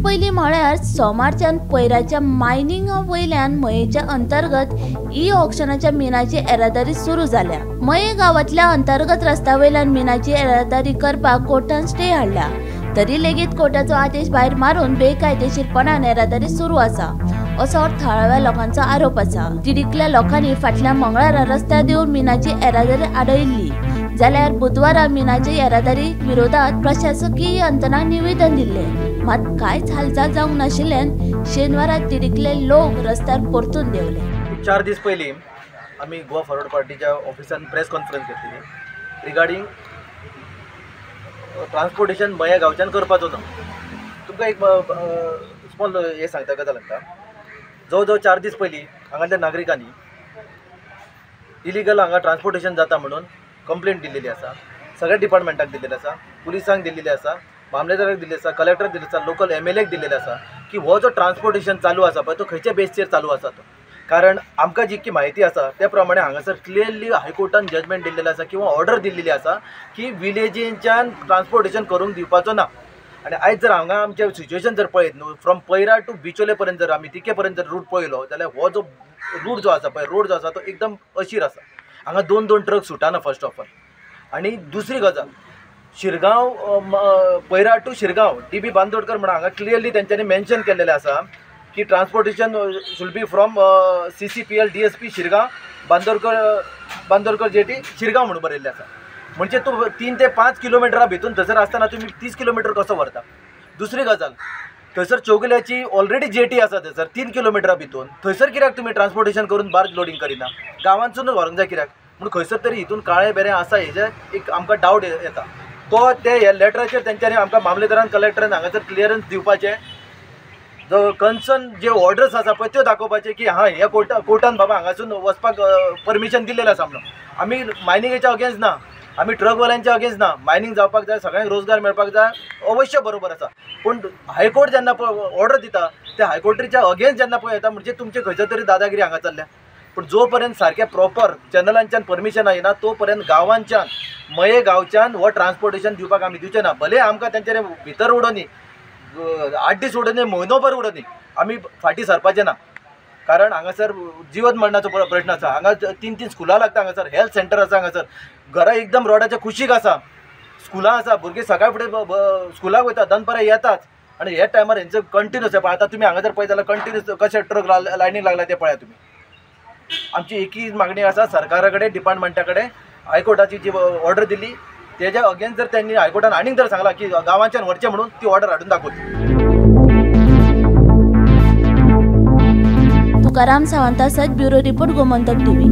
पयलीं म्हळ्यार सोमारच्यान पयराच्या मायनिंगा वयल्यान मयेच्या अंतर्गत ई ऑक्शनाच्या मिनाची येरादारी सुरू जाल्या. मये गांवांतल्या अंतर्गत रस्त्या वयल्यान मिनाची येरादारी करपाक कोर्टान स्टे हाडल्या. तरी लेगीत कोर्टाचो आदेश भायर मारून बेकायदेशीरपणान येरादारी सुरू आसा असो थळाव्या लोकांचो आरोप आसा. तिडकल्या लोकांनी फाटल्या मंगळारा रस्त्यार देंवून मिनाची येरादारी आडयल्ली. जाल्यार बुधवारा मिनाचे येरादारी विरोधात प्रशासकीय यंत्रणांक निवेदन दिल्लें. मात कांयच हालचाल जावंक नाशिल्ल्यान शेनवारा तिडकले लोक रस्त्यार परतून देंवले. 4 दीस पयलीं आमी गोवा फॉरवर्ड पार्टीच्या ऑफिसान प्रेस कॉन्फरन्स घेतलेली रिगार्डींग ट्रान्सपोर्टेशन मया गांवच्यान करपाचो ना. तुमकां एक स्मॉल हें सांगता गजाल सांगता. जवळ जवळ 4 दीस पयलीं हांगाच्या नागरिकांनी इलिगल हांगा ट्रान्सपोर्टेशन जाता म्हणून कंप्लेंट दिल्लेली आसा. सगळ्या डिपार्टमेंटाक दिल्लेली आसा, पुलिसांक दिल्लेली आसा, मामलेदाराक दिल्ली आसा, कलेक्टराक दिल्ली आसा, लोकल MLA दिल्लेली आसा की हो जो ट्रान्सपोर्टेशन चालू आसा पळय तो खंयच्या बेसीचेर चालू आसा तो. कारण आमकां जितकी म्हायती आसा त्या प्रमाणे हांगासर क्लियरली हायकोर्टान जजमेंट दिल्लेलें आसा किंवा ऑर्डर दिल्लेली आसा की विलेजींच्यान ट्रान्सपोर्टेशन करूंक दिवपाचो ना. आनी आयज जर हांगा आमचें सिच्युएशन जर पळयत न्हू फ्रॉम पैरा टू बिचोले पर्यंत जर आमी तिके पर्यंत जर रूट पळयलो जाल्यार हो जो रूट जो आसा पळय रोड जो आसा तो एकदम अशीर आसा. हांगा 2-2 ट्रक सुटाना फर्स्ट ऑफ ऑल. आनी दुसरी गजाल शिरगांव पैरा टू शिरगांव DB Bandodkar म्हणून हांगा क्लियरली तेंच्यांनी मेन्शन केल्लेलें आसा की transportation should be from CCPL DSP Shirgaon Bandodkar jetty Shirgaon म्हणून बरयल्लें आसा. म्हणजे तूं 3 ते 5 किलोमिटरा भितून थंयसर आसतना तुमी 30 किलोमिटर कसो व्हरता. दुसरी गजाल थंयसर चौगुल्याची ऑलरेडी जेटी आसा थंयसर 3 किलोमिटरा भितून थंयसर कित्याक तुमी ट्रान्सपोर्टेशन करून बार्ज लोडींग करिना, गांवांतसूनच व्हरूंक जाय कित्याक म्हूण खंयसर तरी हितून काळें बेरें आसा हेजें एक आमकां डावट येता. तो ते ह्या लेटराचेर तेंच्यांनी आमकां मामलेदारान कलेक्टरान हांगासर क्लियरन्स दिवपाचें, जो कन्सर्न जे ऑर्डर्स आसा पळय त्यो दाखोवपाचे की हां ह्या कोर्टान बाबा हांगासून वचपाक परमिशन दिल्लेलें आसा म्हणून. आमी मायनिंगेच्या अगेन्स्ट ना, आमी ट्रकवाल्यांच्या अगेन्स्ट ना. मायनींग जावपाक जाय, सगळ्यांक रोजगार मेळपाक जाय, अवश्य बरोबर आसा. पूण हायकोर्ट जेन्ना पळय ऑर्डर दिता त्या हायकोर्टाच्या अगेन्स्ट जेन्ना पळय येता म्हणजे तुमचे खंयच्या तरी दादागिरी हांगा चल्ल्या. पूण जो पर्यंत सारकें प्रॉपर चॅनलांच्यान परमिशन येना तो पर्यंत गांवांच्यान मये गांवच्यान हो ट्रान्सपोर्टेशन दिवपाक आमी दिवचे ना. भले आमकां तेंच्यानी भितर उडोवनी, 8 दीस उडोवनी, म्हयनोभर उडोवनी, आमी फाटीं सरपाचें ना. कारण हांगासर जिवन मरणाचो प्रश्न आसा. हांगा 3-3 स्कुलां लागता, हांगासर हेल्थ सेंटर आसा, हांगासर घरां एकदम रोडाच्या कुशीक आसा, स्कुलां आसा, भुरगीं सकाळ फुडें स्कुलाक वयता, दनपारां येताच. आनी ह्या टायमार हेंचो कंटिन्यूस आतां तुमी हांगा जर पळयत जाल्यार कंटिन्यूस कशे ट्रक लायनीक लागला ते पळयात तुमी. आमची एकच मागणी आसा सरकारा कडेन, डिपार्टमेंटा कडेन, हायकोर्टाची जी ऑर्डर दिली तेज्या अगेन्स्ट जर त्यांनी हायकोर्टान आनीक जर सांगलां की गांवांच्यान व्हरचें म्हणून ती ऑर्डर हाडून दाखोवची. तुकाराम सावंता सयत ब्युरो रिपोर्ट, गोमंतक टीव्ही.